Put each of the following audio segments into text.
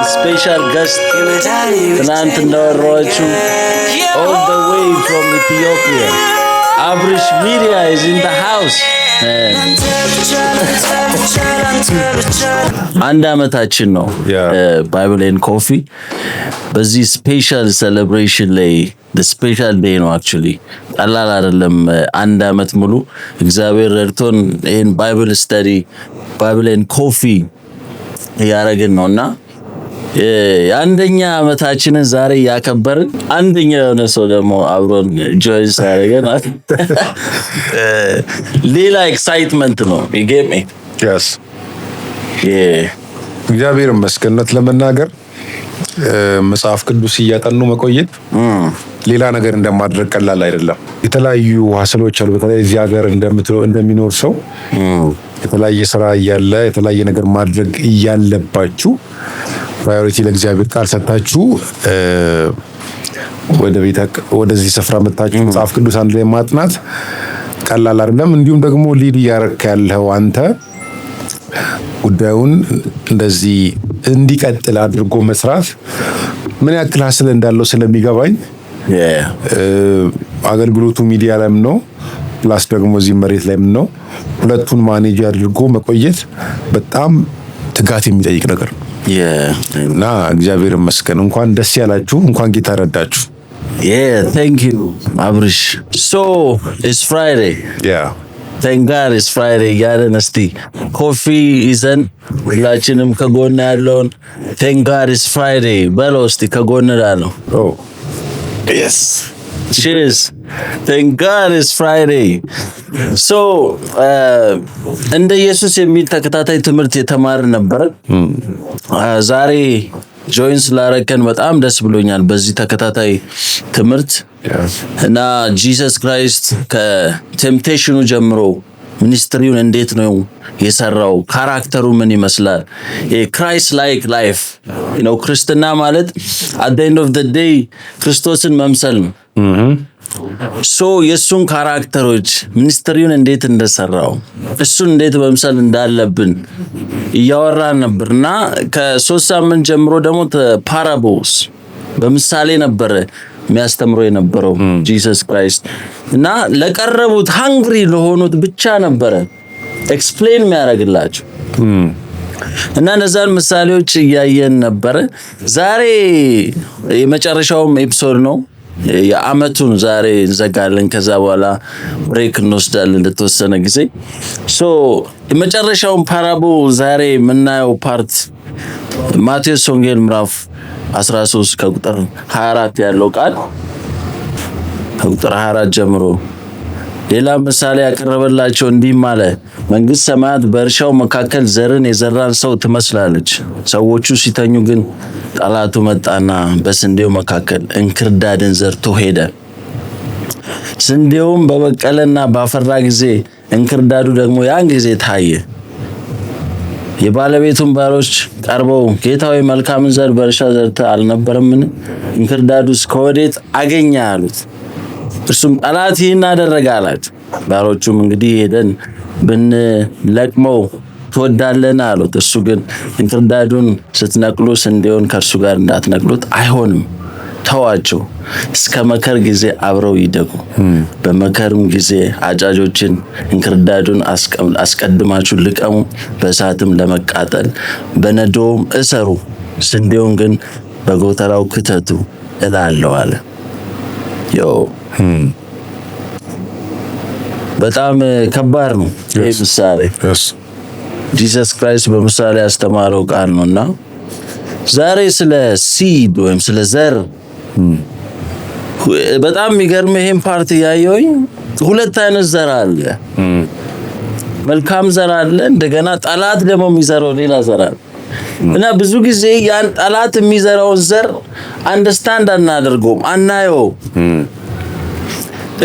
Special guest ትናንት እንዳወራኋችሁ all the way from Ethiopia, Abrish Media is in the house. አንድ አመታችን ነው Bible and Coffee። በዚህ special celebration ላይ፣ special day ነው actually፣ ቀላል አይደለም። አንድ አመት ሙሉ እግዚአብሔር ረድቶን ይህን Bible study፣ Bible and Coffee እያደረግን ነው እና የአንደኛ አመታችንን ዛሬ እያከበርን አንደኛ የሆነ ሰው ደግሞ አብሮን join ሲያደርገን ሌላ excitement ነው። You get me? Yes. እግዚአብሔር ይመስገን። እውነት ለመናገር መጽሐፍ ቅዱስ እያጠኑ መቆየት ሌላ ነገር እንደማድረግ ቀላል አይደለም። የተለያዩ hustle ኦች አሉ። በተለይ እዚህ ሀገር እንደሚኖር ሰው የተለያየ ስራ እያለ፣ የተለያየ ነገር ማድረግ እያለባችሁ priority ለእግዚአብሔር ቃል ሰጥታችሁ ወደ ቤተ ወደዚህ ስፍራ መጥታችሁ መጽሐፍ ቅዱስ አንድ ላይ ማጥናት ቀላል አይደለም። እንዲሁም ደግሞ lead እያረክ ያለው አንተ ጉዳዩን እንደዚህ እንዲቀጥል አድርጎ መስራት ምን ያክል hustle እንዳለው ስለሚገባኝ አገልግሎቱ ሚዲያ ላይም ነው፣ plus ደግሞ እዚህ መሬት ላይም ነው። ሁለቱን manage አድርጎ መቆየት በጣም ትጋት የሚጠይቅ ነገር ነው እና እግዚአብሔር ይመስገን። እንኳን ደስ ያላችሁ፣ እንኳን ጌታ ረዳችሁ። Yeah, thank you, Abrish. So, it's Friday. Thank God it's Friday እያለን እስቲ coffee ይዘን ሁላችንም ከጎን ያለውን "Thank God it's Friday" በለው እስቲ ከጎን ላለው። Oh. Yes. Cheers. Thank God it's Friday. So እንደ ኢየሱስ የሚል ተከታታይ ትምህርት የተማርን ነበረ። ዛሬ join ስላረከን በጣም ደስ ብሎኛል በዚህ ተከታታይ ትምህርት እና Jesus Christ ከ temptation ኑ ጀምሮ ministry ውን እንዴት ነው የሰራው? Character ኡ ምን ይመስላል? Christ like life ነው። ክርስትና ማለት at end of the day ክርስቶስን መምሰል ነው። So የእሱን character ኦች፣ ministry ውን እንዴት እንደሰራው፣ እሱን እንዴት መምሰል እንዳለብን እያወራን ነበር እና ከ3 ሳምንት ጀምሮ ደግሞ parables በምሳሌ ነበረ የሚያስተምረው የነበረው Jesus Christ እና ለቀረቡት፣ hungry ለሆኑት ብቻ ነበረ explain የሚያደርግላቸው እና እነዛን ምሳሌዎች እያየን ነበረ። ዛሬ የመጨረሻውም episode ነው። የአመቱን ዛሬ እንዘጋለን። ከዛ በኋላ break እንወስዳለን ለተወሰነ ጊዜ። So የመጨረሻውን parable ዛሬ የምናየው part ማቴዎስ ወንጌል ምዕራፍ 13 ከቁጥር 24 ያለው ቃል፣ ከቁጥር 24 ጀምሮ ሌላ ምሳሌ ያቀረበላቸው እንዲህም አለ፣ መንግሥተ ሰማያት በእርሻው መካከል ዘርን የዘራን ሰው ትመስላለች። ሰዎቹ ሲተኙ ግን ጠላቱ መጣና በስንዴው መካከል እንክርዳድን ዘርቶ ሄደ። ስንዴውም በበቀለና ባፈራ ጊዜ እንክርዳዱ ደግሞ ያን ጊዜ ታየ። የባለቤቱን ባሮች ቀርበው "ጌታ ሆይ፣ መልካምን ዘር በእርሻህ ዘርተህ አልነበረምን? እንክርዳዱስ ከወዴት አገኘ?" አሉት። እርሱም "ጠላት ይህን አደረገ" አላቸው። ባሮቹም "እንግዲህ ሄደን ብንለቅመው ትወዳለህን?" አሉት። እርሱ ግን "እንክርዳዱን ስትነቅሉ ስንዴውን ከእርሱ ጋር እንዳትነቅሉት፣ አይሆንም፣ ተዋቸው፣ እስከ መከር ጊዜ አብረው ይደጉ። በመከርም ጊዜ አጫጆችን እንክርዳዱን አስቀድማችሁ ልቀሙ፣ በእሳትም ለመቃጠል በነዶውም እሰሩ፣ ስንዴውን ግን በጎተራው ክተቱ እላለሁ" አለ። Yo፣ በጣም ከባድ ነው ይህ ምሳሌ። Jesus Christ በምሳሌ ያስተማረው ቃል ነው እና ዛሬ ስለ seed ወይም ስለ ዘር በጣም የሚገርም ይሄን part እያየሁኝ ሁለት አይነት ዘር አለ። መልካም ዘር አለ፣ እንደገና ጠላት ደግሞ የሚዘራው ሌላ ዘር አለ እና ብዙ ጊዜ ያን ጠላት የሚዘራውን ዘር understand አናደርገውም፣ አናየው።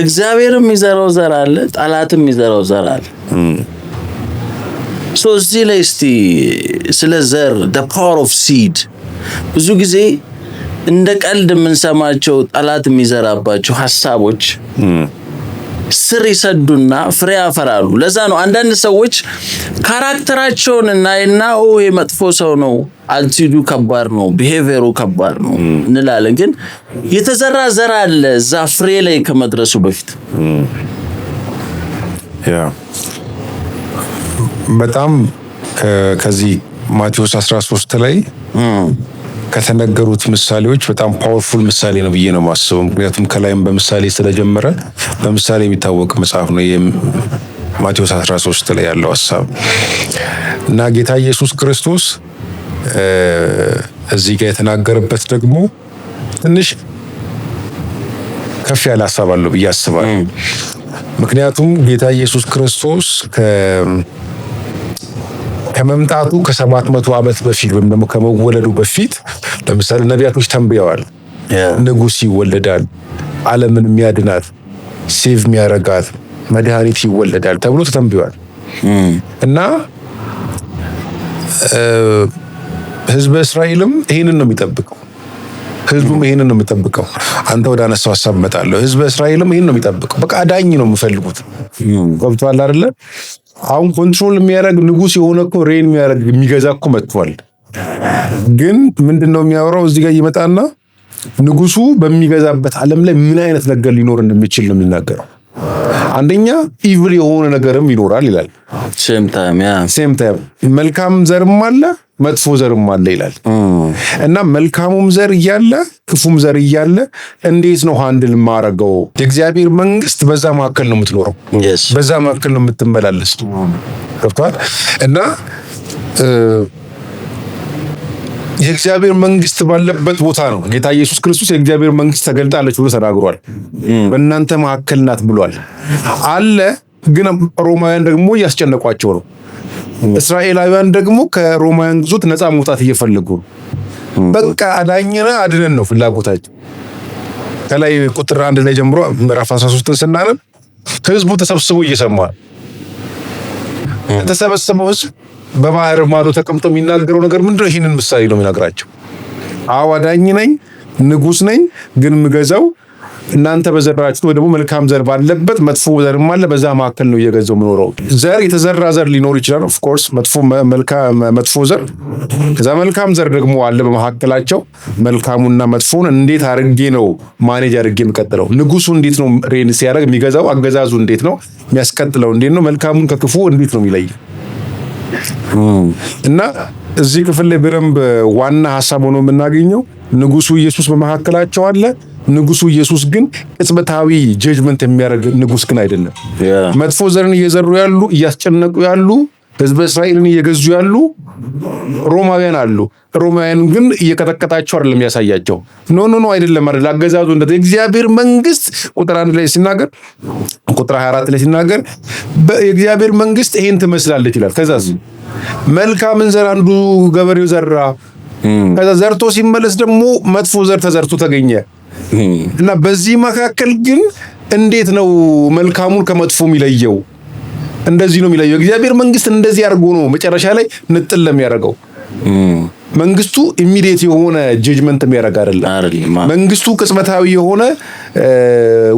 እግዚአብሔር የሚዘራው ዘር አለ፣ ጠላት የሚዘራው ዘር አለ። So እዚህ ላይ እስቲ ስለ ዘር፣ the power of seed፣ ብዙ ጊዜ እንደ ቀልድ የምንሰማቸው ጠላት የሚዘራባቸው ሀሳቦች ስር ይሰዱና ፍሬ ያፈራሉ። ለዛ ነው አንዳንድ ሰዎች character ኣቸውን እናይና "ኦ፣ ይሄ መጥፎ ሰው ነው፣ attitude ኡ ከባድ ነው፣ behavior ኡ ከባድ ነው" እንላለን። ግን የተዘራ ዘር አለ እዛ ፍሬ ላይ ከመድረሱ በፊት። Yeah፣ በጣም ከዚህ ማቴዎስ 13 ላይ ከተነገሩት ምሳሌዎች በጣም powerful ምሳሌ ነው ብዬ ነው የማስበው። ምክንያቱም ከላይም በምሳሌ ስለጀመረ በምሳሌ የሚታወቅ መጽሐፍ ነው ማቴዎስ 13 ላይ ያለው ሀሳብ። እና ጌታ ኢየሱስ ክርስቶስ እዚህ ጋር የተናገረበት ደግሞ ትንሽ ከፍ ያለ ሀሳብ አለው ብዬ አስባለሁ። ምክንያቱም ጌታ ኢየሱስ ክርስቶስ ከመምጣቱ ከ700 ዓመት በፊት ወይም ደግሞ ከመወለዱ በፊት ለምሳሌ ነቢያቶች ተንብየዋል። ንጉሥ ይወለዳል፣ ዓለምን የሚያድናት፣ save የሚያረጋት መድኃኒት ይወለዳል ተብሎ ተተንብየዋል። እና ህዝበ እስራኤልም ይህንን ነው የሚጠብቀው። ህዝቡም ይህንን ነው የሚጠብቀው። አንተ ወደ አነሳው ሀሳብ እመጣለሁ። ህዝበ እስራኤልም ይህን ነው የሚጠብቀው። በቃ አዳኝ ነው የሚፈልጉት። ገብቶሃል አይደለ? አሁን control የሚያደርግ ንጉስ የሆነ እኮ reign የሚያደርግ፣ የሚገዛ እኮ መጥቷል። ግን ምንድን ነው የሚያወራው? እዚህ ጋር ይመጣና ንጉሱ በሚገዛበት ዓለም ላይ ምን አይነት ነገር ሊኖር እንደሚችል ነው የሚናገረው። አንደኛ evil የሆነ ነገርም ይኖራል ይላል። Same time, yeah. Same time መልካም ዘርም አለ፣ መጥፎ ዘርም አለ ይላል። እና መልካሙም ዘር እያለ ክፉም ዘር እያለ እንዴት ነው handle ማረገው? የእግዚአብሔር መንግስት በዛ መካከል ነው የምትኖረው፣ በዛ መካከል ነው የምትመላለስ። ገብቶሃል? እና የእግዚአብሔር መንግስት ባለበት ቦታ ነው ጌታ ኢየሱስ ክርስቶስ የእግዚአብሔር መንግስት ተገልጣለች ብሎ ተናግሯል። በእናንተ መካከል ናት ብሏል። አለ፣ ግን ሮማውያን ደግሞ እያስጨነቋቸው ነው። እስራኤላውያን ደግሞ ከሮማውያን ግዞት ነፃ መውጣት እየፈለጉ ነው። በቃ አዳኝነ አድነን ነው ፍላጎታቸው። ከላይ ቁጥር 1 ላይ ጀምሮ ምዕራፍ 13ን ስናነብ ህዝቡ ተሰብስቦ እየሰማ፣ የተሰበሰበው ህዝብ በባህር ማዶ ተቀምጦ የሚናገረው ነገር ምንድነው? ይህንን ምሳሌ ነው የሚነግራቸው። አዎ፣ አዳኝ ነኝ፣ ንጉስ ነኝ፣ ግን የምገዛው እናንተ በዘራችሁት ወይ ደግሞ መልካም ዘር ባለበት መጥፎ ዘርም አለ። በዛ መካከል ነው እየገዛው የምኖረው። ዘር የተዘራ ዘር ሊኖር ይችላል። Of course መጥፎ መልካም መጥፎ ዘር፣ ከዛ መልካም ዘር ደግሞ አለ በመካከላቸው። መልካሙና መጥፎውን እንዴት አድርጌ ነው manage አድርጌ የምቀጥለው? ንጉሱ እንዴት ነው reign ሲያደርግ የሚገዛው? አገዛዙ እንዴት ነው የሚያስቀጥለው? እንዴት ነው መልካሙን ከክፉ እንዴት ነው የሚለየው? እና እዚህ ክፍል ላይ በደንብ ዋና ሀሳብ ሆኖ የምናገኘው ንጉሱ ኢየሱስ በመካከላቸው አለ። ንጉሱ ኢየሱስ ግን ቅጽበታዊ judgment የሚያደርግ ንጉስ ግን አይደለም። መጥፎ ዘርን እየዘሩ ያሉ፣ እያስጨነቁ ያሉ፣ ህዝበ እስራኤልን እየገዙ ያሉ ሮማውያን አሉ። ሮማውያን ግን እየቀጠቀጣቸው አይደለም ያሳያቸው። No, no, no፣ አይደለም አይደለም። አገዛዙ እንደ የእግዚአብሔር መንግስት ቁጥር 1 ላይ ሲናገር፣ ቁጥር 24 ላይ ሲናገር የእግዚአብሔር መንግስት ይሄን ትመስላለች ይላል። ከዛስ መልካምን ዘር አንዱ ገበሬው ዘራ። ከዛ ዘርቶ ሲመለስ ደግሞ መጥፎ ዘር ተዘርቶ ተገኘ። እና በዚህ መካከል ግን እንዴት ነው መልካሙን ከመጥፎ የሚለየው? እንደዚህ ነው የሚለየው። እግዚአብሔር መንግስት እንደዚህ አድርጎ ነው መጨረሻ ላይ ንጥል ለሚያደርገው። መንግስቱ immediate የሆነ judgment የሚያደርግ አይደለም። መንግስቱ ቅጽበታዊ የሆነ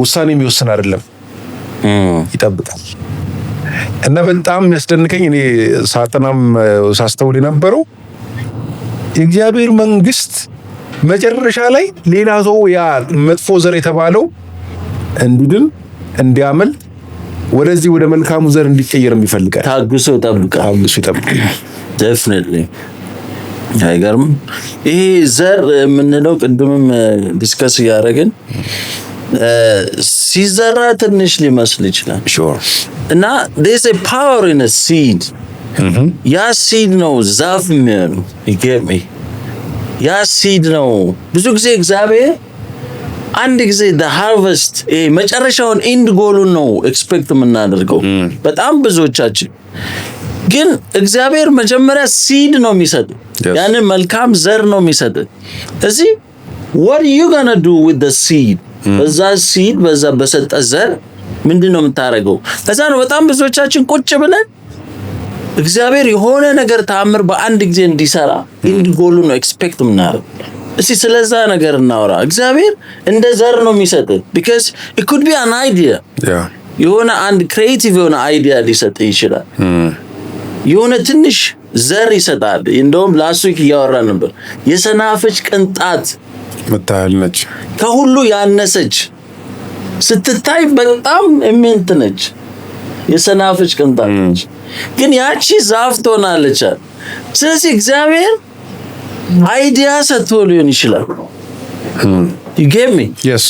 ውሳኔ የሚወስን አይደለም፣ ይጠብቃል። እና በጣም የሚያስደንቀኝ እኔ ሳጠናም ሳስተውል የነበረው የእግዚአብሔር መንግስት መጨረሻ ላይ ሌላ ሰው ያ መጥፎ ዘር የተባለው እንዲድን፣ እንዲያመልጥ፣ ወደዚህ ወደ መልካሙ ዘር እንዲቀየርም ይፈልጋል። ታግሶ ይጠብቃል። ታግሶ ይጠብቃል። Definitely፣ አይገርምም? ይሄ ዘር የምንለው ቅድምም discuss እያደረግን ሲዘራ ትንሽ ሊመስል ይችላል እና there's a power in a seed። ያ seed ነው ዛፍ የሚሆነው። You get me? ያ seed ነው። ብዙ ጊዜ እግዚአብሔር አንድ ጊዜ the harvest መጨረሻውን end goal ኡን ነው expect የምናደርገው በጣም ብዙዎቻችን። ግን እግዚአብሔር መጀመሪያ seed ነው የሚሰጥ፣ ያንን መልካም ዘር ነው የሚሰጥ። እዚህ what you gonna do with the seed? በዛ seed፣ በዛ በሰጠ ዘር ምንድን ነው የምታደርገው? ከዛ ነው በጣም ብዙዎቻችን ቁጭ ብለን እግዚአብሔር የሆነ ነገር ተአምር በአንድ ጊዜ እንዲሰራ end goal ኡ ነው expect የምናደርገው። እስቲ ስለዛ ነገር እናወራ። እግዚአብሔር እንደ ዘር ነው የሚሰጥ because it could be an idea. የሆነ አንድ creative የሆነ idea ሊሰጥህ ይችላል። የሆነ ትንሽ ዘር ይሰጣል። እንደውም last week እያወራን ነበር። የሰናፍጭ ቅንጣት ምታህል ነች። ከሁሉ ያነሰች ስትታይ በጣም ኢምንት ነች። የሰናፍጭ ቅንጣት ነች፣ ግን ያቺ ዛፍ ትሆናለች። ስለዚህ እግዚአብሔር idea ሰጥቶ ሊሆን ይችላል። You get me? Yes.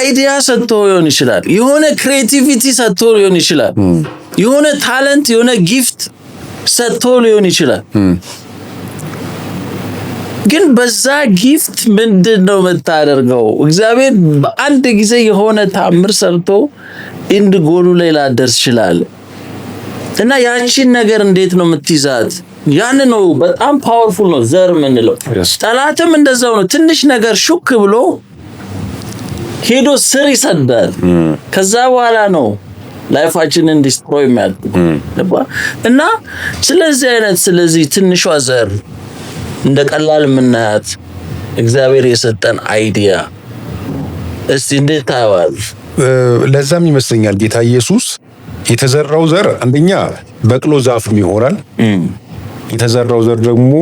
Idea ሰጥቶ ሊሆን ይችላል። የሆነ creativity ሰጥቶ ሊሆን ይችላል። የሆነ talent፣ የሆነ gift ሰጥቶ ሊሆን ይችላል። ግን በዛ gift ምንድን ነው የምታደርገው? እግዚአብሔር በአንድ ጊዜ የሆነ ታምር ሰርቶ end goal ኡ ላይ ላደርስ ይችላል። እና ያቺን ነገር እንዴት ነው የምትይዛት? ያን ነው በጣም powerful ነው ዘር የምንለው። ጠላትም እንደዛው ነው። ትንሽ ነገር ሹክ ብሎ ሄዶ ስር ይሰዳል። ከዛ በኋላ ነው life ኣችንን destroy የሚያደርጉ እና ስለዚህ አይነት ስለዚህ ትንሿ ዘር እንደ ቀላል የምናያት እግዚአብሔር የሰጠን idea እስቲ እንዴት ታየዋለህ? ለዛም ይመስለኛል ጌታ ኢየሱስ የተዘራው ዘር አንደኛ በቅሎ ዛፍም ይሆናል። የተዘራው ዘር ደግሞ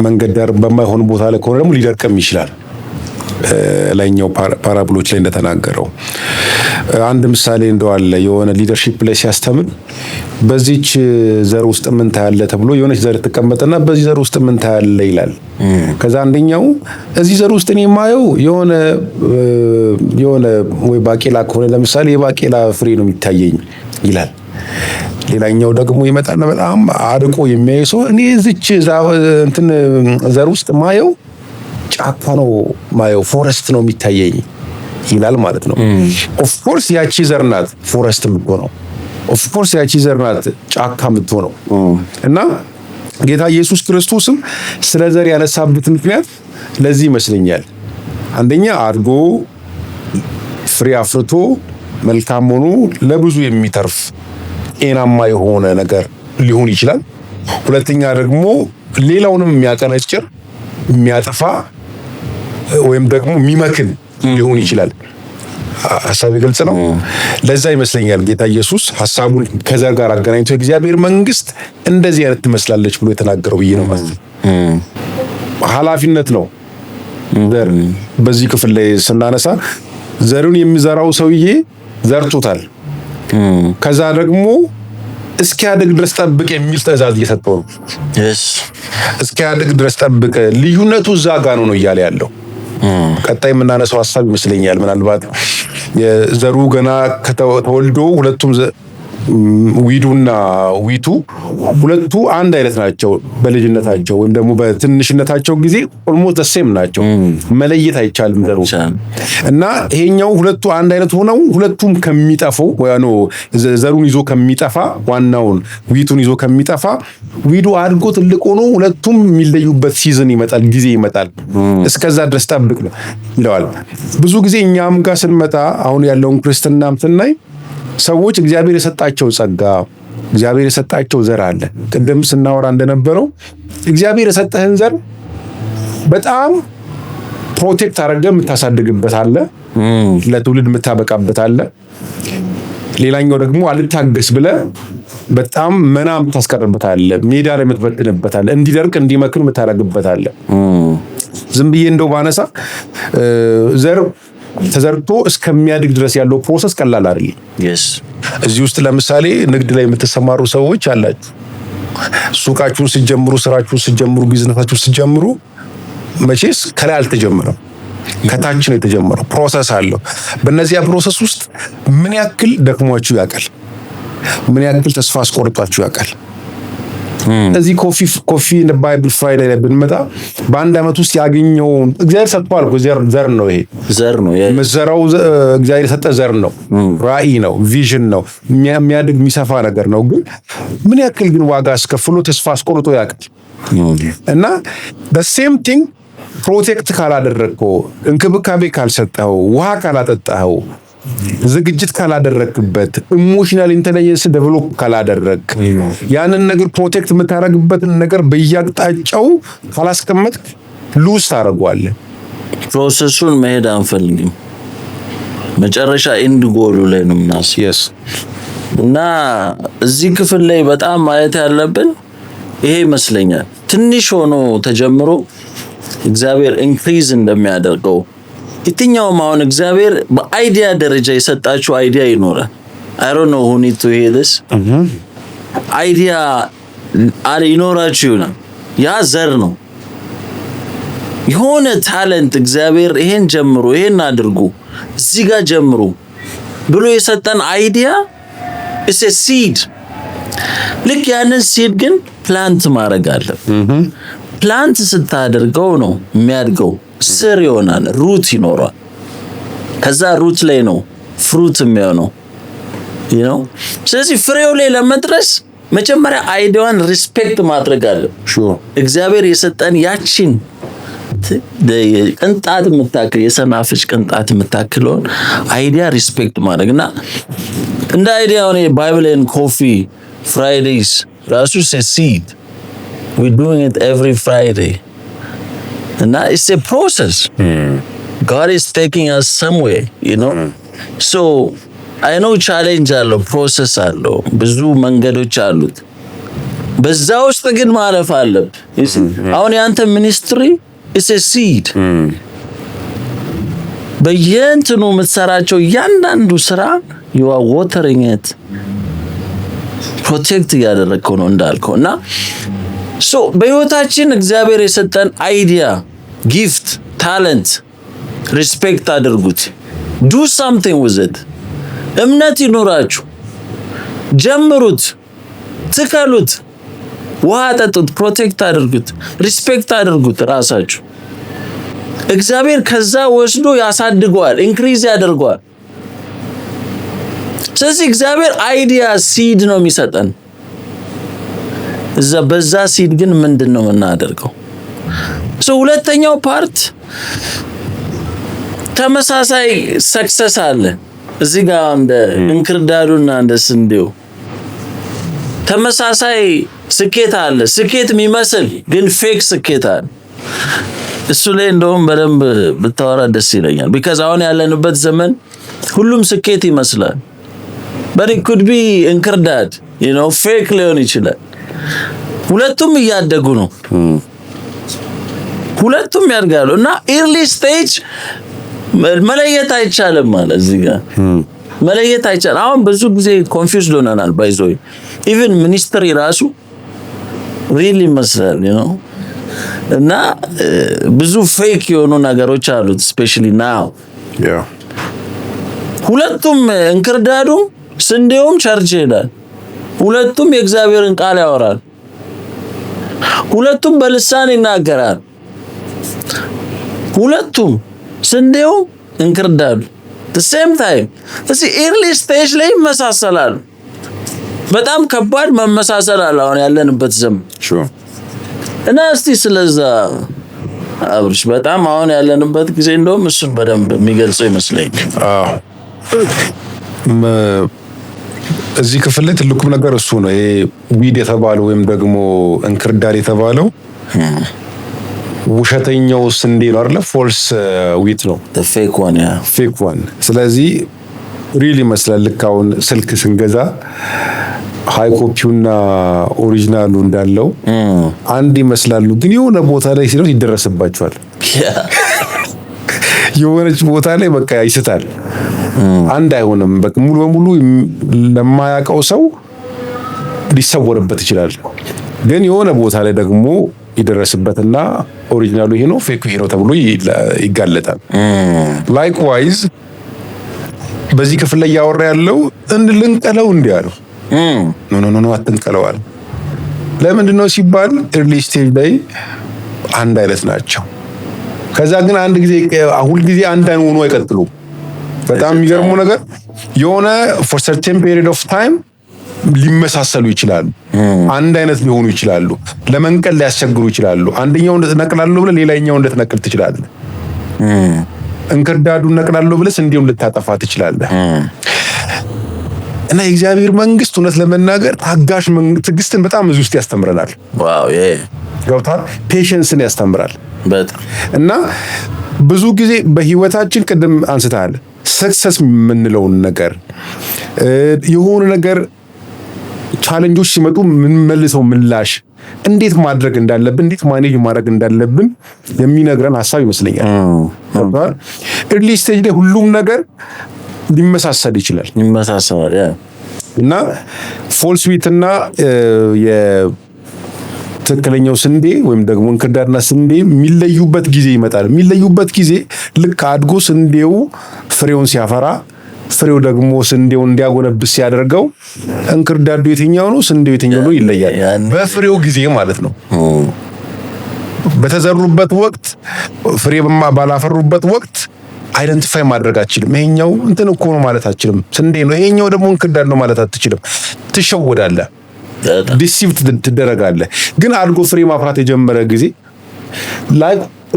መንገድ ዳር በማይሆን ቦታ ላይ ከሆነ ደግሞ ሊደርቅም ይችላል። ላይኛው parable ኦች ላይ እንደተናገረው አንድ ምሳሌ እንደው አለ። የሆነ leadership ላይ ሲያስተምር በዚች ዘር ውስጥ ምን ታያለህ ተብሎ የሆነች ዘር ትቀመጥና በዚህ ዘር ውስጥ ምን ታያለህ ይላል። ከዛ አንደኛው እዚህ ዘር ውስጥ እኔ የማየው የሆነ ወይ ባቄላ ከሆነ ለምሳሌ የባቄላ ፍሬ ነው የሚታየኝ ይላል። ሌላኛው ደግሞ ይመጣና በጣም አርቆ የሚያይ ሰው እኔ እዚች እንትን ዘር ውስጥ ማየው ጫካ ነው ማየው፣ forest ነው የሚታየኝ ይላል ማለት ነው። Of course ያቺ ዘር ናት forest የምትሆነው። Of course ያቺ ዘር ናት ጫካ የምትሆነው። እና ጌታ ኢየሱስ ክርስቶስም ስለ ዘር ያነሳበት ምክንያት ለዚህ ይመስለኛል። አንደኛ አድጎ ፍሬ አፍርቶ መልካም ሆኖ ለብዙ የሚተርፍ ጤናማ የሆነ ነገር ሊሆን ይችላል። ሁለተኛ ደግሞ ሌላውንም የሚያቀነጭር፣ የሚያጠፋ ወይም ደግሞ የሚመክን ሊሆን ይችላል። ሀሳቤ ግልጽ ነው። ለዛ ይመስለኛል ጌታ ኢየሱስ ሀሳቡን ከዘር ጋር አገናኝቶ የእግዚአብሔር መንግስት እንደዚህ አይነት ትመስላለች ብሎ የተናገረው ብዬ ነው ማለት። ኃላፊነት ነው ዘር። በዚህ ክፍል ላይ ስናነሳ ዘሩን የሚዘራው ሰውዬ ዘርቶታል። ከዛ ደግሞ እስኪያድግ ድረስ ጠብቅ የሚል ትእዛዝ እየሰጠው ነው። እስኪያድግ ድረስ ጠብቅ። ልዩነቱ እዛ ጋ ነው ነው እያለ ያለው። ቀጣይ የምናነሳው ሀሳብ ይመስለኛል። ምናልባት የዘሩ ገና ከተወልዶ ሁለቱም weed ኡና wheat ኡ ሁለቱ አንድ አይነት ናቸው። በልጅነታቸው ወይም ደግሞ በትንሽነታቸው ጊዜ almost same ናቸው። መለየት አይቻልም ዘሩ እና ይሄኛው ሁለቱ አንድ አይነት ሆነው ሁለቱም ከሚጠፉ፣ ዘሩን ይዞ ከሚጠፋ፣ ዋናውን wheat ኡን ይዞ ከሚጠፋ weed ኡ አድጎ ትልቅ ሆኖ ሁለቱም የሚለዩበት season ይመጣል፣ ጊዜ ይመጣል። እስከዛ ድረስ ጠብቅ ነው ይለዋል። ብዙ ጊዜ እኛም ጋር ስንመጣ አሁን ያለውን ክርስትናም ስናይ ሰዎች እግዚአብሔር የሰጣቸው ጸጋ፣ እግዚአብሔር የሰጣቸው ዘር አለ። ቅድም ስናወራ እንደነበረው እግዚአብሔር የሰጠህን ዘር በጣም protect አድርገህ የምታሳድግበት አለ፣ ለትውልድ የምታበቃበት አለ። ሌላኛው ደግሞ አልታገስ ብለህ በጣም መና የምታስቀርበት አለ፣ ሜዳ ላይ የምትበትንበት አለ፣ እንዲደርቅ እንዲመክን የምታደርግበት አለ። ዝም ብዬ እንደው ባነሳ ዘር ተዘርቶ እስከሚያድግ ድረስ ያለው process ቀላል አይደለም። እዚህ ውስጥ ለምሳሌ ንግድ ላይ የምትሰማሩ ሰዎች አላችሁ። ሱቃችሁን ስትጀምሩ፣ ስራችሁን ስትጀምሩ፣ ቢዝነሳችሁን ስትጀምሩ መቼስ ከላይ አልተጀመረም፣ ከታች ነው የተጀመረው። Process አለው። በእነዚያ process ውስጥ ምን ያክል ደክሟችሁ ያውቃል? ምን ያክል ተስፋ አስቆርጧችሁ ያውቃል? እዚህ Coffee Bible Friday ላይ ብንመጣ በአንድ ዓመት ውስጥ ያገኘውን እግዚአብሔር ሰጥቷል እኮ፣ ዘር ነው ይሄ። ዘር ነው። ዘራው እግዚአብሔር የሰጠ ዘር ነው፣ ራዕይ ነው፣ vision ነው፣ የሚያድግ የሚሰፋ ነገር ነው። ግን ምን ያክል ግን ዋጋ አስከፍሎ ተስፋ አስቆርጦ ያውቃል? እና same thing protect ካላደረግከው፣ እንክብካቤ ካልሰጠኸው፣ ውሃ ካላጠጣኸው፣ ዝግጅት ካላደረግክበት፣ emotional intelligence develop ካላደረግ፣ ያንን ነገር protect የምታደርግበትን ነገር በየአቅጣጫው ካላስቀመጥክ lose ታደርገዋለህ። Process ኡን መሄድ አንፈልግም። መጨረሻ end goal ኡ ላይ ነው የምናስበው። እና እዚህ ክፍል ላይ በጣም ማየት ያለብን ይሄ ይመስለኛል። ትንሽ ሆኖ ተጀምሮ እግዚአብሔር increase እንደሚያደርገው፣ የትኛውም አሁን እግዚአብሔር በ idea ደረጃ የሰጣችሁ idea ይኖራል። I don't know who need to hear this። Idea ይኖራችሁ ይሆናል። ያ ዘር ነው። የሆነ talent እግዚአብሔር ይሄን ጀምሩ፣ ይሄን አድርጉ፣ እዚህ ጋር ጀምሩ ብሎ የሰጠን idea is a seed። ልክ ያንን seed ግን plant ማድረግ አለብን። Plant ስታደርገው ነው የሚያድገው፣ ስር ይሆናል፣ root ይኖረዋል። ከዛ root ላይ ነው fruit የሚሆነው። ስለዚህ ፍሬው ላይ ለመድረስ መጀመሪያ idea ዋን respect ማድረግ አለብን። እግዚአብሔር የሰጠን ያችን ቅንጣት የምታክል፣ የሰናፍጭ ቅንጣት የምታክለውን idea respect ማድረግ እና እንደ idea ሆነ Bible and coffee Fridays ራሱ seed። We doing it every Friday እና it's a process። God is taking us somewhere. So I know challenge አለው፣ process አለው፣ ብዙ መንገዶች አሉት። በዛ ውስጥ ግን ማለፍ አለብህ። አሁን የአንተ ministry is a seed። በየእንትኑ የምትሰራቸው እያንዳንዱ ስራ you are watering it፣ protect እያደረግከው ነው እንዳልከው። እና so በህይወታችን እግዚአብሔር የሰጠን idea፣ gift፣ talent respect አድርጉት። Do something with it። እምነት ይኑራችሁ፣ ጀምሩት፣ ትከሉት፣ ውሃ አጠጡት፣ protect አድርጉት፣ respect አድርጉት ራሳችሁ። እግዚአብሔር ከዛ ወስዶ ያሳድገዋል፣ increase ያደርገዋል። ስለዚህ እግዚአብሔር idea seed ነው የሚሰጠን። እዛ በዛ seed ግን ምንድን ነው የምናደርገው? ሁለተኛው part ተመሳሳይ success አለ እዚህ ጋር፣ እንደ እንክርዳዱና እንደ ስንዴው ተመሳሳይ ስኬት አለ። ስኬት የሚመስል ግን fake ስኬት አለ። እሱ ላይ እንደውም በደንብ ብታወራ ደስ ይለኛል። Because አሁን ያለንበት ዘመን ሁሉም ስኬት ይመስላል። But it could be እንክርዳድ፣ fake ሊሆን ይችላል። ሁለቱም እያደጉ ነው። ሁለቱም ያድጋሉ እና early stage መለየት አይቻልም ማለት እዚህ ጋር መለየት አይቻልም። አሁን ብዙ ጊዜ confused ሆነናል። By the way, even ministry ራሱ real ይመስላል እና ብዙ fake የሆኑ ነገሮች አሉት። Especially now ሁለቱም፣ እንክርዳዱም ስንዴውም church ይሄዳል። ሁለቱም የእግዚአብሔርን ቃል ያወራል። ሁለቱም በልሳን ይናገራል። ሁለቱም፣ ስንዴው እንክርዳዱ same time እዚህ early stage ላይ ይመሳሰላሉ። በጣም ከባድ መመሳሰል አለ አሁን ያለንበት ዘመን። እና እስቲ ስለዛ አብርሽ፣ በጣም አሁን ያለንበት ጊዜ እንደውም እሱን በደንብ የሚገልጸው ይመስለኛል። አዎ፣ እዚህ ክፍል ላይ ትልቁም ነገር እሱ ነው። ይሄ weed የተባለው ወይም ደግሞ እንክርዳድ የተባለው ውሸተኛው ስንዴ ነው አይደለ? False wheat ነው። Fake one, yeah. Fake one። ስለዚህ real ይመስላል። ልክ አሁን ስልክ ስንገዛ high copy ውና original ኡ እንዳለው አንድ ይመስላሉ፣ ግን የሆነ ቦታ ላይ ሲደርስ ይደረስባቸዋል። የሆነች ቦታ ላይ በቃ ይስታል። አንድ አይሆንም። በቃ ሙሉ በሙሉ ለማያውቀው ሰው ሊሰወርበት ይችላል። ግን የሆነ ቦታ ላይ ደግሞ ይደረስበትና original ኡ ይሄ ነው፣ fake ኡ ይሄ ነው ተብሎ ይጋለጣል። Likewise በዚህ ክፍል ላይ እያወራ ያለው ልንቀለው እንዲህ አለው። No, no, no፣ አትንቀለው አለ። ለምንድን ነው ሲባል early stage ላይ አንድ አይነት ናቸው። ከዛ ግን አንድ ጊዜ ሁል ጊዜ አንድ አይነት ሆኖ አይቀጥሉም። በጣም የሚገርመው ነገር የሆነ for certain period of time ሊመሳሰሉ ይችላሉ። አንድ አይነት ሊሆኑ ይችላሉ። ለመንቀል ሊያስቸግሩ ይችላሉ። አንደኛው እንደተነቅላለሁ ብለህ ሌላኛው እንደተነቅል ትችላለህ። እንክርዳዱን ነቅላለሁ ብለህ ስንዴውን ልታጠፋ ትችላለህ። እና የእግዚአብሔር መንግስት እውነት ለመናገር ታጋሽ፣ ትዕግስትን በጣም እዚህ ውስጥ ያስተምረናል። ገብቶሃል? Patience ን ያስተምራል። በጣም። እና ብዙ ጊዜ በህይወታችን ቅድም አንስተሃል፣ Success የምንለውን ነገር፣ የሆነ ነገር challenge ኦች ሲመጡ የምንመልሰው ምላሽ እንዴት ማድረግ እንዳለብን፣ እንዴት manage ማድረግ እንዳለብን የሚነግረን ሀሳብ ይመስለኛል። Early stage ላይ ሁሉም ነገር ሊመሳሰል ይችላል። ይመሳሰላል። እና false wheat እና ትክክለኛው ስንዴ ወይም ደግሞ እንክርዳድና ስንዴ የሚለዩበት ጊዜ ይመጣል። የሚለዩበት ጊዜ ልክ አድጎ ስንዴው ፍሬውን ሲያፈራ፣ ፍሬው ደግሞ ስንዴውን እንዲያጎነብስ ሲያደርገው እንክርዳዱ የትኛው ነው፣ ስንዴው የትኛው ነው ይለያል። በፍሬው ጊዜ ማለት ነው። በተዘሩበት ወቅት፣ ፍሬ ባላፈሩበት ወቅት identify ማድረግ አትችልም። ይሄኛው እንትን እኮ ነው ማለት አትችልም። ስንዴ ነው፣ ይሄኛው ደግሞ እንክርዳድ ነው ማለት አትችልም። ትሸወዳለህ፣ deceive ትደረጋለህ። ግን አድጎ ፍሬ ማፍራት የጀመረ ጊዜ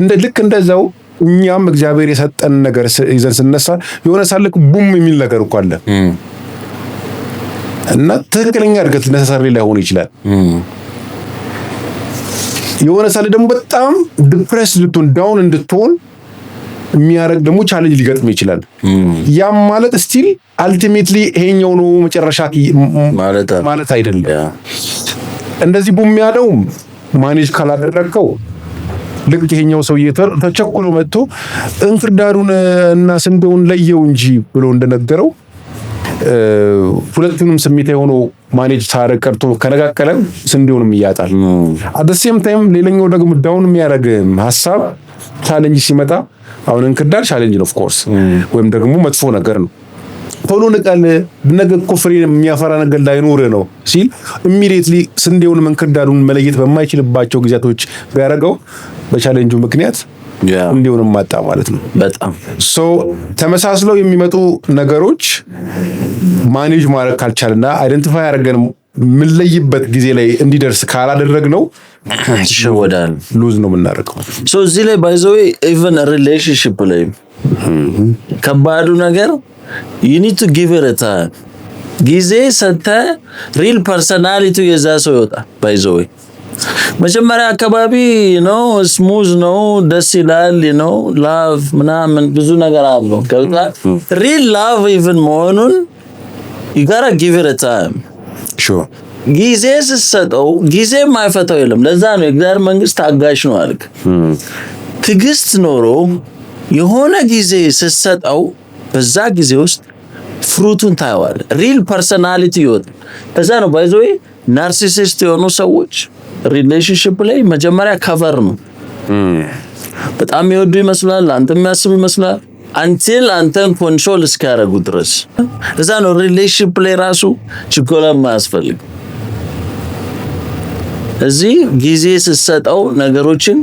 እንደ ልክ እንደዛው እኛም እግዚአብሔር የሰጠን ነገር ይዘን ስነሳ የሆነ ሳልክ boom የሚል ነገር እኮ አለ እና ትክክለኛ እድገት necessarily ላይሆን ይችላል። የሆነ ሳለ ደግሞ በጣም depressed እንድትሆን፣ down እንድትሆን የሚያደርግ ደግሞ challenge ሊገጥም ይችላል። ያም ማለት still ultimately ይሄኛው ነው መጨረሻ ማለት አይደለም። እንደዚህ boom ያለው manage ካላደረግከው ልክ ይሄኛው ሰውዬ ተቸኩሎ መጥቶ እንክርዳዱን እና ስንዴውን ለየው እንጂ ብሎ እንደነገረው ሁለቱንም ስሜታዊ ሆኖ manage ሳያደርግ ቀርቶ ከነቃቀለ ስንዴውንም እያጣል። At same time ሌላኛው ደግሞ down የሚያደርግ ሀሳብ challenge ሲመጣ፣ አሁን እንክርዳድ challenge ነው of course፣ ወይም ደግሞ መጥፎ ነገር ነው። ቶሎ ንቀል፣ ነገ እኮ ፍሬ የሚያፈራ ነገር ላይኖር ነው ሲል immediately ስንዴውንም እንክርዳዱን መለየት በማይችልባቸው ጊዜያቶች ቢያደርገው በ challenge ኡ ምክንያት ስንዴውንም ማጣ ማለት ነው። በጣም። So ተመሳስለው የሚመጡ ነገሮች manage ማድረግ ካልቻልና identify አድርገን የምንለይበት ጊዜ ላይ እንዲደርስ ካላደረግነው ትሸወዳል። Lose ነው የምናደርገው። So እዚህ ላይ by the way even relationship ላይ ከባዱ ነገር you need to give it time። ጊዜ ሰጥተህ real personality የዛ ሰው ይወጣል። By the way መጀመሪያ አካባቢ ነው smooth ነው፣ ደስ ይላል ነው፣ love ምናምን ብዙ ነገር አለው። ገብቶሃል? Real love even መሆኑን you gotta give it time። ጊዜ ስትሰጠው ጊዜ የማይፈታው የለም። ለዛ ነው የእግዚአብሔር መንግስት ታጋሽ ነው አልክ። ትዕግስት ኖሮ የሆነ ጊዜ ስትሰጠው በዛ ጊዜ ውስጥ fruit ኡን ታየዋለህ። Real personality ይወጣል። ለዛ ነው by the way narcissist የሆኑ ሰዎች relationship ላይ መጀመሪያ cover ነው። በጣም የሚወዱ ይመስላል፣ አንተ የሚያስቡ ይመስላል፣ until አንተን control እስኪያደርጉ ድረስ። እዛ ነው relationship ላይ ራሱ ችኮላ የማያስፈልግ። እዚህ ጊዜ ስትሰጠው ነገሮችን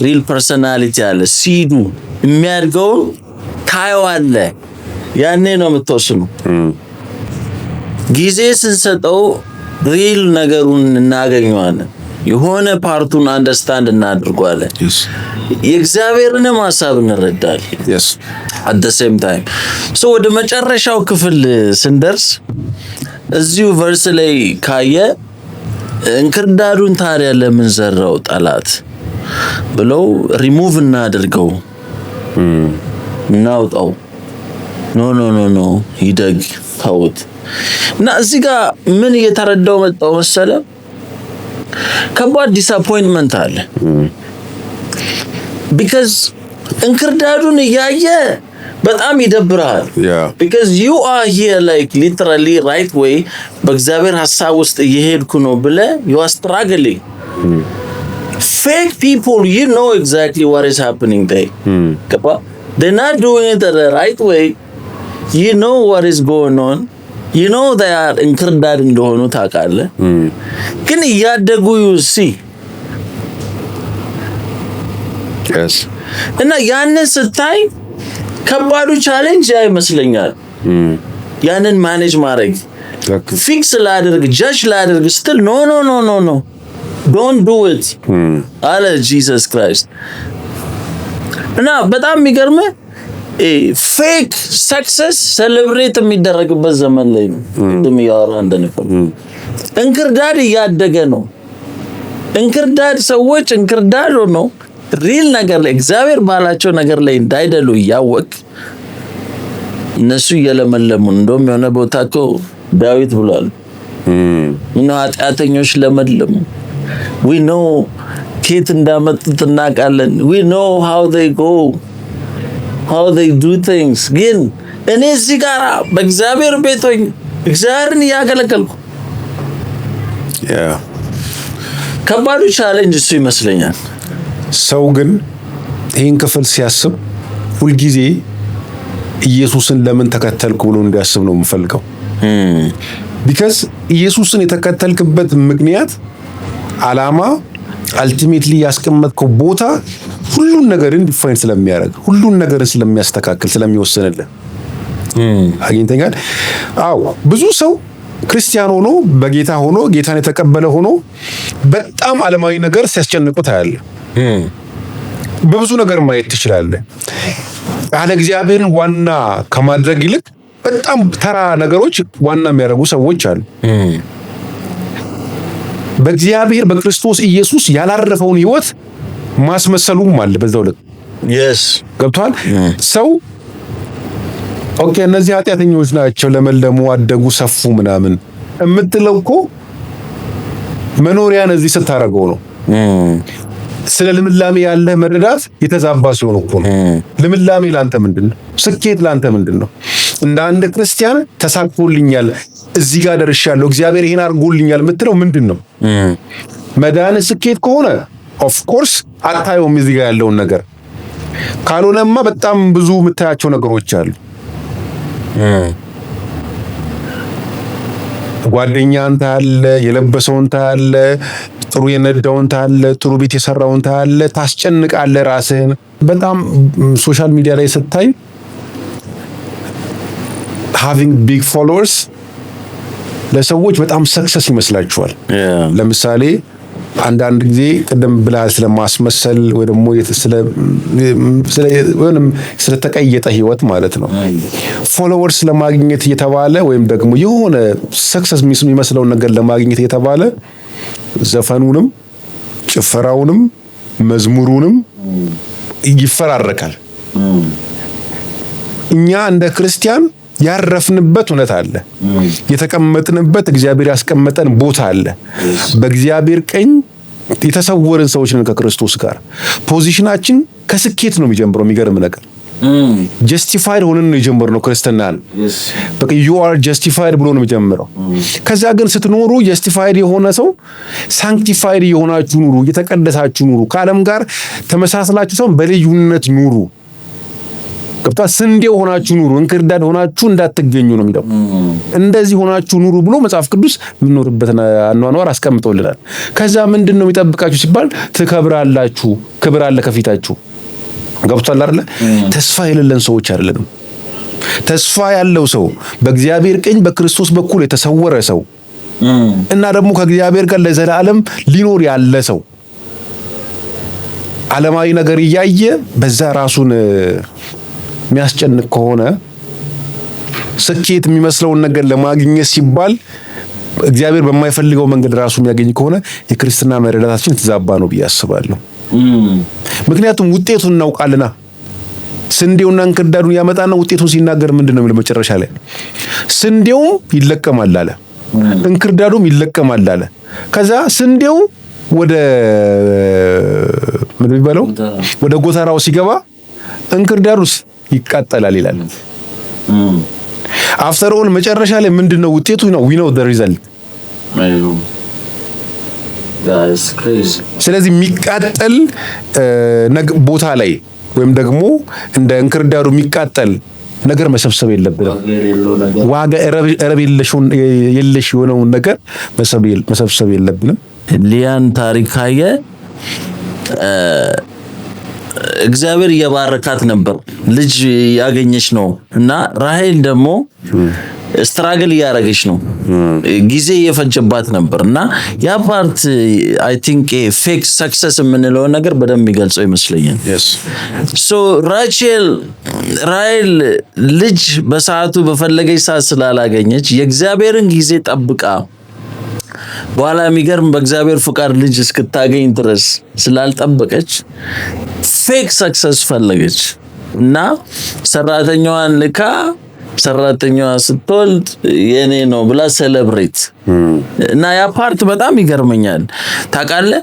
real personality አለ፣ seed ኡ የሚያድገውን ታየዋለህ። ያኔ ነው የምትወስኑ። ጊዜ ስንሰጠው real ነገሩን እናገኘዋለን። የሆነ part ኡን understand እናድርጓለን። የእግዚአብሔርንም ሀሳብ እንረዳለን። At the same time so ወደ መጨረሻው ክፍል ስንደርስ እዚሁ verse ላይ ካየ እንክርዳዱን ታዲያ ለምን ዘራው ጠላት ብለው ሪሙቭ እናድርገው፣ እናውጣው። No, no, no, no፣ ይደግ፣ ተውት። እና እዚህ ጋር ምን እየተረዳው መጣው መሰለ? ከባድ disappointment አለ። Because እንክርዳዱን እያየ በጣም ይደብርሃል። Because you are here like literally right way፣ በእግዚአብሔር ሀሳብ ውስጥ እየሄድኩ ነው ብለህ you are struggling። Fake people, you know exactly what is happening there። ገባ? They're not doing it the right way። You know what is going on። You know they are እንክርዳድ እንደሆኑ ታውቃለህ። ግን እያደጉ you see እና ያንን ስታይ ከባዱ challenge ያ ይመስለኛል። ያንን manage ማድረግ፣ fix ላድርግ፣ judge ላድርግ ስትል no, no, no, no, no, don't do it አለ Jesus Christ። እና በጣም የሚገርምህ fake success celebrate የሚደረግበት ዘመን ላይ ነው። ቅድም እያወራ እንደነበር እንክርዳድ እያደገ ነው። እንክርዳድ ሰዎች እንክርዳድ ሆነው real ነገር ላይ፣ እግዚአብሔር ባላቸው ነገር ላይ እንዳይደሉ እያወቅ እነሱ እየለመለሙ፣ እንደውም የሆነ ቦታ እኮ ዳዊት ብሏል፣ ምነው ኃጢአተኞች ለመለሙ። We know ከየት እንዳመጡት እናውቃለን። We know how they go, how they do things። ግን እኔ እዚህ ጋር በእግዚአብሔር ቤት ሆኜ እግዚአብሔርን እያገለገልኩ ከባዱ challenge እሱ ይመስለኛል። ሰው ግን ይህን ክፍል ሲያስብ ሁልጊዜ ኢየሱስን ለምን ተከተልኩ ብሎ እንዲያስብ ነው የምፈልገው። Because ኢየሱስን የተከተልክበት ምክንያት፣ ዓላማ፣ ultimately ያስቀመጥከው ቦታ ሁሉን ነገርን define ስለሚያደርግ፣ ሁሉን ነገርን ስለሚያስተካክል፣ ስለሚወስንልህ አግኝተኛል። አዎ፣ ብዙ ሰው ክርስቲያን ሆኖ፣ በጌታ ሆኖ፣ ጌታን የተቀበለ ሆኖ በጣም ዓለማዊ ነገር ሲያስጨንቁ ታያለህ። በብዙ ነገር ማየት ትችላለህ። ቃለ እግዚአብሔርን ዋና ከማድረግ ይልቅ በጣም ተራ ነገሮች ዋና የሚያደርጉ ሰዎች አሉ። በእግዚአብሔር በክርስቶስ ኢየሱስ ያላረፈውን ህይወት ማስመሰሉም አለ በዛው ልክ። ገብቷል። ሰው okay እነዚህ ኃጢአተኞች ናቸው፣ ለመለሙ፣ አደጉ፣ ሰፉ ምናምን የምትለው እኮ መኖሪያን እዚህ ስታደርገው ነው። ስለ ልምላሜ ያለህ መረዳት የተዛባ ሲሆን እኮ ነው። ልምላሜ ላንተ ምንድን ነው? ስኬት ላንተ ምንድን ነው? እንደ አንድ ክርስቲያን ተሳክቶልኛል፣ እዚህ ጋር ደርሻለሁ፣ እግዚአብሔር ይሄን አድርጎልኛል የምትለው ምንድን ነው? መዳን ስኬት ከሆነ of course አታየውም እዚህ ጋር ያለውን ነገር። ካልሆነማ በጣም ብዙ የምታያቸው ነገሮች አሉ። ጓደኛህን ታያለህ፣ የለበሰውን ታያለህ፣ ጥሩ የነዳውን ታያለህ፣ ጥሩ ቤት የሰራውን ታያለህ፣ ታስጨንቃለህ ራስህን። በጣም social media ላይ ስታይ having big followers ለሰዎች በጣም success ይመስላቸዋል። ለምሳሌ አንዳንድ ጊዜ ቅድም ብለሃል ስለማስመሰል ወይ ደግሞ ስለተቀየጠ ህይወት ማለት ነው። Followers ለማግኘት እየተባለ ወይም ደግሞ የሆነ success የሚመስለውን ነገር ለማግኘት እየተባለ ዘፈኑንም፣ ጭፈራውንም፣ መዝሙሩንም ይፈራረካል። እኛ እንደ ክርስቲያን ያረፍንበት እውነት አለ። የተቀመጥንበት እግዚአብሔር ያስቀመጠን ቦታ አለ። በእግዚአብሔር ቀኝ የተሰወርን ሰዎች ነን ከክርስቶስ ጋር። Position ኣችን ከስኬት ነው የሚጀምረው። የሚገርም ነገር justified ሆነን ነው የጀመርነው ክርስትናን። በቃ you are justified ብሎ ነው የሚጀምረው። ከዛ ግን ስትኖሩ justified የሆነ ሰው sanctified የሆናችሁ ኑሩ፣ እየተቀደሳችሁ ኑሩ፣ ከዓለም ጋር ተመሳስላችሁ ሳይሆን በልዩነት ኑሩ። ገብቷል። ስንዴ ሆናችሁ ኑሩ፣ እንክርዳድ ሆናችሁ እንዳትገኙ ነው የሚለው። እንደዚህ ሆናችሁ ኑሩ ብሎ መጽሐፍ ቅዱስ የምንኖርበትን አኗኗር አስቀምጦልናል። ከዛ ምንድን ነው የሚጠብቃችሁ ሲባል ትከብራላችሁ፣ ክብር አለ ከፊታችሁ። ገብቷል አይደለ? ተስፋ የሌለን ሰዎች አይደለንም። ተስፋ ያለው ሰው፣ በእግዚአብሔር ቀኝ በክርስቶስ በኩል የተሰወረ ሰው እና ደግሞ ከእግዚአብሔር ጋር ለዘላለም ሊኖር ያለ ሰው ዓለማዊ ነገር እያየ በዛ ራሱን የሚያስጨንቅ ከሆነ፣ ስኬት የሚመስለውን ነገር ለማግኘት ሲባል እግዚአብሔር በማይፈልገው መንገድ ራሱ የሚያገኝ ከሆነ የክርስትና መረዳታችን የተዛባ ነው ብዬ አስባለሁ። ምክንያቱም ውጤቱን እናውቃልና። ስንዴውና እንክርዳዱን ያመጣና ውጤቱን ሲናገር ምንድን ነው የሚለው? መጨረሻ ላይ ስንዴውም ይለቀማል አለ፣ እንክርዳዱም ይለቀማል አለ። ከዛ ስንዴው ወደ ምን የሚባለው ወደ ጎተራው ሲገባ እንክርዳዱስ ይቃጠላል ይላል። After all መጨረሻ ላይ ምንድን ነው ውጤቱ? ነው we know the result። ስለዚህ የሚቃጠል ቦታ ላይ ወይም ደግሞ እንደ እንክርዳዱ የሚቃጠል ነገር መሰብሰብ የለብንም። ዋጋ ረብ የለሽ የሆነውን ነገር መሰብሰብ የለብንም። ሊያን ታሪክ ካየ እግዚአብሔር እየባረካት ነበር፣ ልጅ ያገኘች ነው፣ እና ራሄል ደግሞ struggle እያደረገች ነው፣ ጊዜ እየፈጀባት ነበር። እና ያ part I think fake success የምንለውን ነገር በደንብ የሚገልጸው ይመስለኛል። So ራቼል ራሄል ልጅ በሰዓቱ በፈለገች ሰዓት ስላላገኘች የእግዚአብሔርን ጊዜ ጠብቃ በኋላ የሚገርም በእግዚአብሔር ፍቃድ ልጅ እስክታገኝ ድረስ ስላልጠበቀች fake success ፈለገች እና ሰራተኛዋን ልካ ሰራተኛዋ ስትወልድ የኔ ነው ብላ celebrate እና ያ part በጣም ይገርመኛል። ታውቃለህ፣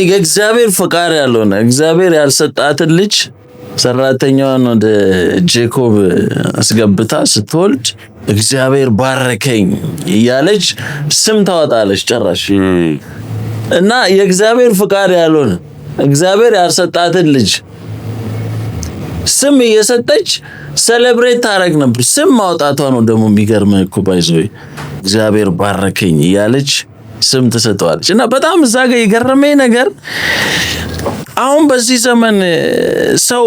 የእግዚአብሔር ፈቃድ ያልሆነ፣ እግዚአብሔር ያልሰጣትን ልጅ ሰራተኛዋን ወደ ጄኮብ አስገብታ ስትወልድ እግዚአብሔር ባረከኝ እያለች ስም ታወጣለች ጭራሽ። እና የእግዚአብሔር ፍቃድ ያልሆነ፣ እግዚአብሔር ያልሰጣትን ልጅ ስም እየሰጠች celebrate ታደርግ ነበር። ስም ማውጣቷ ነው ደግሞ የሚገርምህ እኮ፣ by the way፣ እግዚአብሔር ባረከኝ እያለች ስም ትሰጠዋለች። እና በጣም እዛ ጋር የገረመኝ ነገር አሁን በዚህ ዘመን ሰው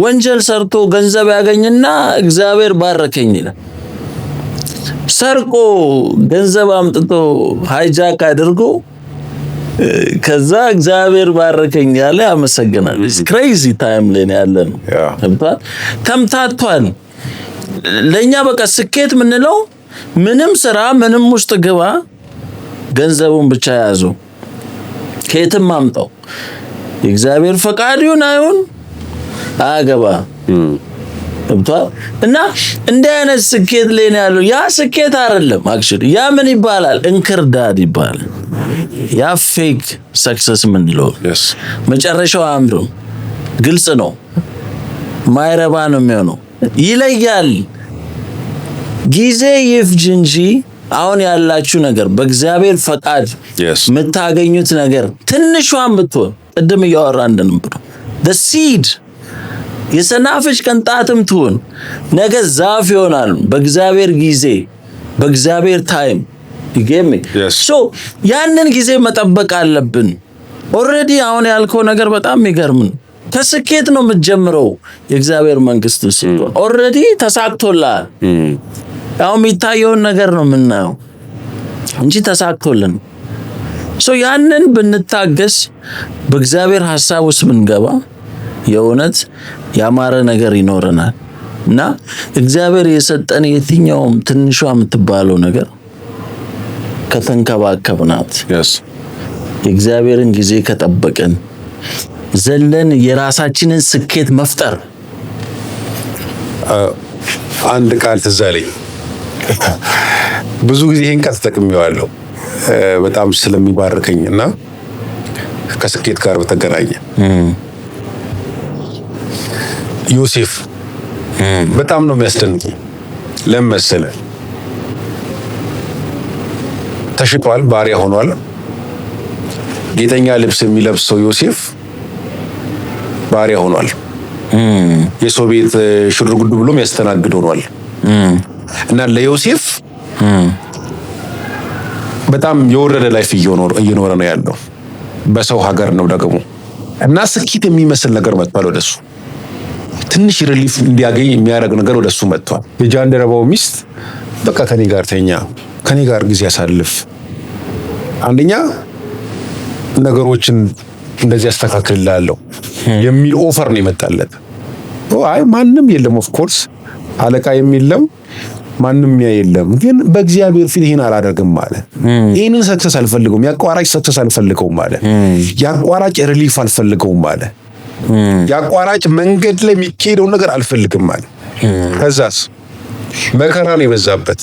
ወንጀል ሰርቶ ገንዘብ ያገኝና እግዚአብሔር ባረከኝ ይላል። ሰርቆ ገንዘብ አምጥቶ hijack አድርጎ ከዛ እግዚአብሔር ባረከኝ ያለ ያመሰግናል። Crazy time ላይ ያለ ነው። ገብቶሃል? ተምታቷል። ለእኛ በቃ ስኬት የምንለው ምንም ስራ ምንም ውስጥ ግባ ገንዘቡን ብቻ ያዙ፣ ከየትም አምጣው፣ የእግዚአብሔር ፈቃድ ይሁን አይሁን አያገባ። ገብቶሃል? እና እንዲህ አይነት ስኬት ላይ ነው ያለው። ያ ስኬት አይደለም actually። ያ ምን ይባላል? እንክርዳድ ይባላል። ያ fake success የምንለው መጨረሻው አያምርም። ግልጽ ነው። ማይረባ ነው የሚሆነው። ይለያል። ጊዜ ይፍጅ እንጂ አሁን ያላችሁ ነገር በእግዚአብሔር ፈቃድ የምታገኙት ነገር ትንሿን ብትሆን፣ ቅድም እያወራ እንደነበረው seed የሰናፍጭ ቅንጣትም ትሁን ነገ ዛፍ ይሆናል። በእግዚአብሔር ጊዜ፣ በእግዚአብሔር time ይገሚ። So ያንን ጊዜ መጠበቅ አለብን። Already አሁን ያልከው ነገር በጣም የሚገርም ነው። ከስኬት ነው የምትጀምረው። የእግዚአብሔር መንግስት ስትሆን already ተሳክቶልሃል። አሁን የሚታየውን ነገር ነው የምናየው እንጂ ተሳክቶልን። So ያንን ብንታገስ፣ በእግዚአብሔር ሀሳብ ውስጥ ብንገባ የእውነት ያማረ ነገር ይኖረናል። እና እግዚአብሔር የሰጠን የትኛውም ትንሿ የምትባለው ነገር ከተንከባከብናት፣ የእግዚአብሔርን ጊዜ ከጠበቅን፣ ዘለን የራሳችንን ስኬት መፍጠር አንድ ቃል ትዝ አለኝ። ብዙ ጊዜ ይህን ቃል ተጠቅሜዋለሁ በጣም ስለሚባርከኝ እና ከስኬት ጋር በተገናኘ ዮሴፍ በጣም ነው የሚያስደንቀኝ። ለምን መሰለህ? ተሽጧል፣ ባሪያ ሆኗል። ጌጠኛ ልብስ የሚለብሰው ዮሴፍ ባሪያ ሆኗል። የሰው ቤት ሽር ጉድ ብሎ የሚያስተናግድ ሆኗል። እና ለዮሴፍ በጣም የወረደ life እየኖረ ነው ያለው። በሰው ሀገር ነው ደግሞ። እና ስኬት የሚመስል ነገር መጥቷል ወደሱ። ትንሽ relief እንዲያገኝ የሚያደርግ ነገር ወደሱ መጥቷል። የጃንደረባው ሚስት በቃ ከኔ ጋር ተኛ፣ ከኔ ጋር ጊዜ ያሳልፍ፣ አንደኛ ነገሮችን እንደዚህ ያስተካክልልሃለሁ የሚል offer ነው የመጣለት። አይ ማንም የለም፣ of course አለቃ የለም፣ ማንም ያ የለም፣ ግን በእግዚአብሔር ፊት ይህን አላደርግም አለ። ይህንን success አልፈልገውም፣ የአቋራጭ success አልፈልገውም አለ። የአቋራጭ relief አልፈልገውም አለ። የአቋራጭ መንገድ ላይ የሚካሄደውን ነገር አልፈልግም አለ። ከዛስ መከራ ነው የበዛበት።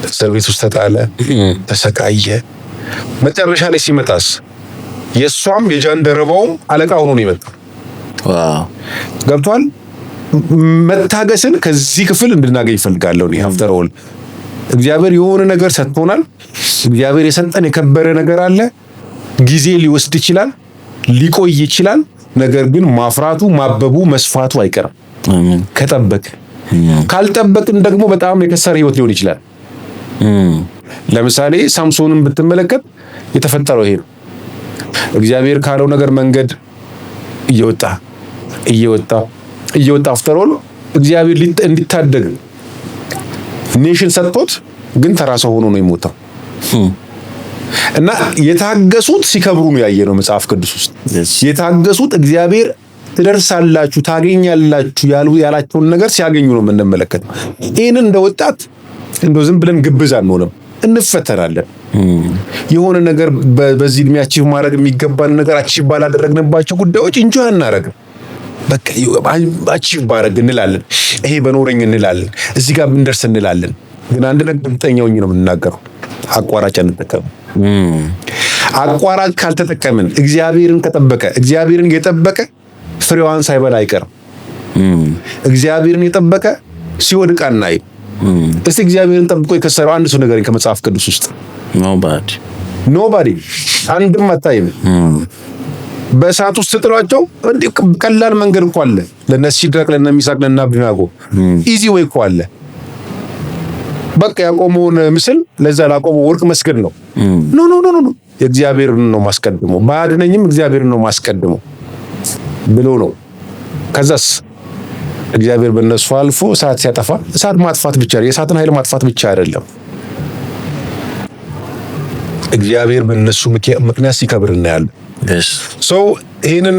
እስር ቤት ውስጥ ተጣለ፣ ተሰቃየ። መጨረሻ ላይ ሲመጣስ የእሷም የጃንደረባውም አለቃ ሆኖ ነው የመጣው። ገብቷል። መታገስን ከዚህ ክፍል እንድናገኝ እፈልጋለሁ። After all እግዚአብሔር የሆነ ነገር ሰጥቶናል። እግዚአብሔር የሰጠን የከበረ ነገር አለ። ጊዜ ሊወስድ ይችላል፣ ሊቆይ ይችላል። ነገር ግን ማፍራቱ፣ ማበቡ፣ መስፋቱ አይቀርም ከጠበቅን። ካልጠበቅን ደግሞ በጣም የከሰረ ህይወት ሊሆን ይችላል። ለምሳሌ ሳምሶንን ብትመለከት የተፈጠረው ይሄ ነው። እግዚአብሔር ካለው ነገር መንገድ እየወጣ እየወጣ እየወጣ after all እግዚአብሔር እንዲታደግ nation ሰጥቶት ግን ተራ ሰው ሆኖ ነው የሞተው። እና የታገሱት ሲከብሩ ነው ያየነው መጽሐፍ ቅዱስ ውስጥ። የታገሱት እግዚአብሔር ትደርሳላችሁ፣ ታገኛላችሁ ያላቸውን ነገር ሲያገኙ ነው የምንመለከተው። ይህንን እንደ ወጣት እንደው ዝም ብለን ግብዝ አንሆንም፣ እንፈተናለን። የሆነ ነገር በዚህ እድሜያችን ማድረግ የሚገባን ነገር achieve ባላደረግንባቸው ጉዳዮች enjoy አናረግም። በቃ achieve ባረግ እንላለን፣ ይሄ በኖረኝ እንላለን፣ እዚህ ጋር ብንደርስ እንላለን። ግን አንድ ነገር እርግጠኛ ሆኜ ነው የምናገረው፣ አቋራጭ አንጠቀምም። አቋራጭ ካልተጠቀምን፣ እግዚአብሔርን ከጠበቀ፣ እግዚአብሔርን የጠበቀ ፍሬዋን ሳይበላ አይቀርም። እግዚአብሔርን የጠበቀ ሲወድቅ አናይም። እስቲ እግዚአብሔርን ጠብቆ የከሰረው አንድ ሰው ንገረኝ ከመጽሐፍ ቅዱስ ውስጥ። Nobody. Nobody፣ አንድም አታይም። በእሳት ውስጥ ጥሏቸው እንዲህ ቀላል መንገድ እኮ አለ። ለነ ሲድራቅ፣ ለነ ሚሳቅ፣ ለነ አብደናጎ easy way እኮ አለ። በቃ ያቆመውን ምስል፣ ለዛ ላቆመው ወርቅ መስገድ ነው። No, no, no, no፣ የእግዚአብሔርን ነው ማስቀድመው፣ ባያድነኝም እግዚአብሔርን ነው ማስቀድመው ብሎ ነው። ከዛስ እግዚአብሔር በእነሱ አልፎ እሳት ሲያጠፋ፣ እሳት ማጥፋት ብቻ፣ የእሳትን ኃይል ማጥፋት ብቻ አይደለም። እግዚአብሔር በእነሱ ምክንያት ሲከብር እናያለን። So ይህንን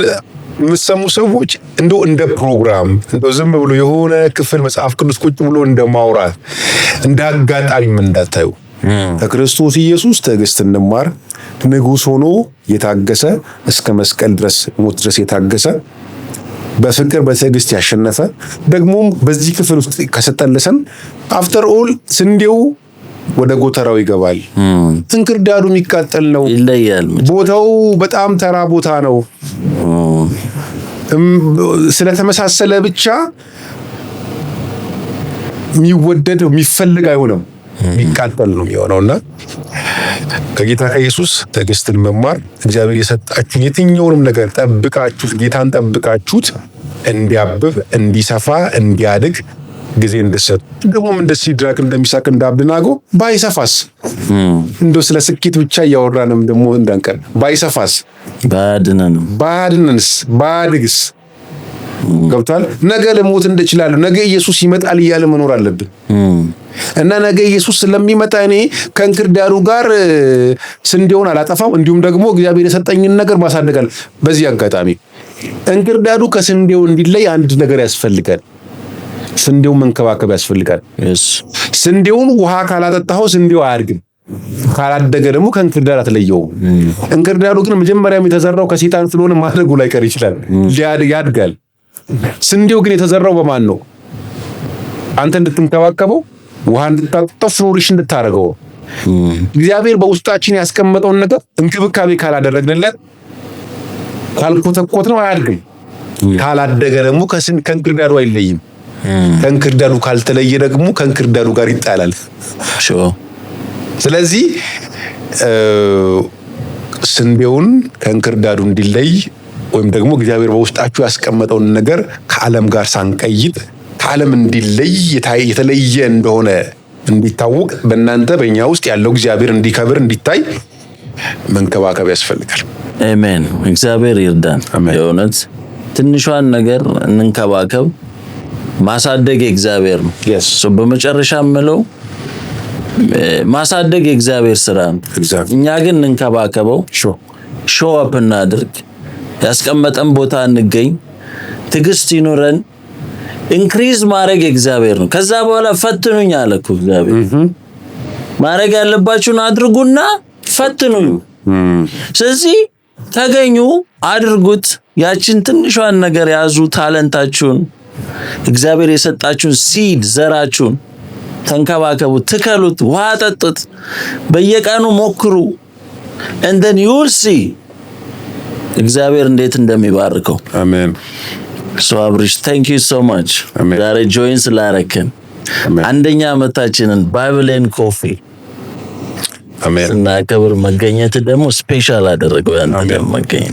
የምትሰሙ ሰዎች እንደው እንደ ፕሮግራም፣ እንደው ዝም ብሎ የሆነ ክፍል መጽሐፍ ቅዱስ ቁጭ ብሎ እንደ ማውራት፣ እንደ አጋጣሚም እንዳታዩ። ከክርስቶስ ኢየሱስ ትዕግስት እንማር። ንጉሥ ሆኖ የታገሰ፣ እስከ መስቀል ድረስ ሞት ድረስ የታገሰ፣ በፍቅር በትዕግስት ያሸነፈ፣ ደግሞም በዚህ ክፍል ውስጥ ከሰጠን lesson፣ after all ስንዴው ወደ ጎተራው ይገባል። እንክርዳዱ የሚቃጠል ነው። ይለያል። ቦታው በጣም ተራ ቦታ ነው። ስለተመሳሰለ ብቻ የሚወደድ፣ የሚፈልግ አይሆንም። የሚቃጠል ነው የሚሆነው። እና ከጌታ ከኢየሱስ ትዕግስትን መማር፣ እግዚአብሔር የሰጣችሁን የትኛውንም ነገር ጠብቃችሁት፣ ጌታን ጠብቃችሁት እንዲያብብ፣ እንዲሰፋ፣ እንዲያድግ ጊዜ እንድሰጡ፣ ደግሞም እንደ ሲድራቅ፣ እንደ ሚሳቅ፣ እንደ አብደናጎ ባይሰፋስ፣ እንደው ስለ ስኬት ብቻ እያወራንም ደግሞ እንዳንቀር፣ ባይሰፋስ? ባያድነንም? ባያድነንስ? ባያድግስ? ገብቷል። ነገ ልሞት እንደችላለሁ፣ ነገ ኢየሱስ ይመጣል እያለ መኖር አለብን። እና ነገ ኢየሱስ ስለሚመጣ እኔ ከእንክርዳዱ ጋር ስንዴውን አላጠፋም፣ እንዲሁም ደግሞ እግዚአብሔር የሰጠኝን ነገር ማሳደግ አለ። በዚህ አጋጣሚ እንክርዳዱ ከስንዴው እንዲለይ አንድ ነገር ያስፈልጋል። ስንዴውን መንከባከብ ያስፈልጋል። ስንዴውን ውሃ ካላጠጣኸው ስንዴው አያድግም። ካላደገ ደግሞ ከእንክርዳድ አትለየውም። እንክርዳዱ ግን መጀመሪያም የተዘራው ከሴጣን ስለሆነ ማደጉ ላይቀር ይችላል፣ ያድጋል። ስንዴው ግን የተዘራው በማን ነው? አንተ እንድትንከባከበው፣ ውሃ እንድታጠጣው፣ flourish እንድታደርገው። እግዚአብሔር በውስጣችን ያስቀመጠውን ነገር እንክብካቤ ካላደረግንለት፣ ካልኮተኮትነው አያድግም። ካላደገ ደግሞ ከእንክርዳዱ አይለይም። ከእንክርዳዱ ካልተለየ ደግሞ ከእንክርዳዱ ጋር ይጣላል። ስለዚህ ስንዴውን ከእንክርዳዱ እንዲለይ ወይም ደግሞ እግዚአብሔር በውስጣችሁ ያስቀመጠውን ነገር ከዓለም ጋር ሳንቀይጥ ከዓለም እንዲለይ፣ የተለየ እንደሆነ እንዲታወቅ፣ በእናንተ በእኛ ውስጥ ያለው እግዚአብሔር እንዲከብር፣ እንዲታይ መንከባከብ ያስፈልጋል። አሜን። እግዚአብሔር ይርዳን። የእውነት ትንሿን ነገር እንንከባከብ። ማሳደግ የእግዚአብሔር ነው። በመጨረሻ የምለው ማሳደግ የእግዚአብሔር ስራ ነው። እኛ ግን እንንከባከበው፣ show up እናድርግ፣ ያስቀመጠን ቦታ እንገኝ፣ ትዕግስት ይኑረን። Increase ማድረግ የእግዚአብሔር ነው። ከዛ በኋላ ፈትኑኝ አለ እኮ እግዚአብሔር። ማድረግ ያለባችሁን አድርጉና ፈትኑኝ። ስለዚህ ተገኙ፣ አድርጉት። ያችን ትንሿን ነገር ያዙ፣ talent ኣችሁን፣ እግዚአብሔር የሰጣችሁን seed፣ ዘራችሁን ተንከባከቡት፣ ትከሉት፣ ውሃ አጠጡት፣ በየቀኑ ሞክሩ። And then you'll see እግዚአብሔር እንዴት እንደሚባርከው። አሜን። So አብርሽ፣ thank you so much ዛሬ join ስላረክን፣ አንደኛ ዓመታችንን Bible and Coffee ስናከብር መገኘት ደግሞ special አደረገው ያንተ መገኘት።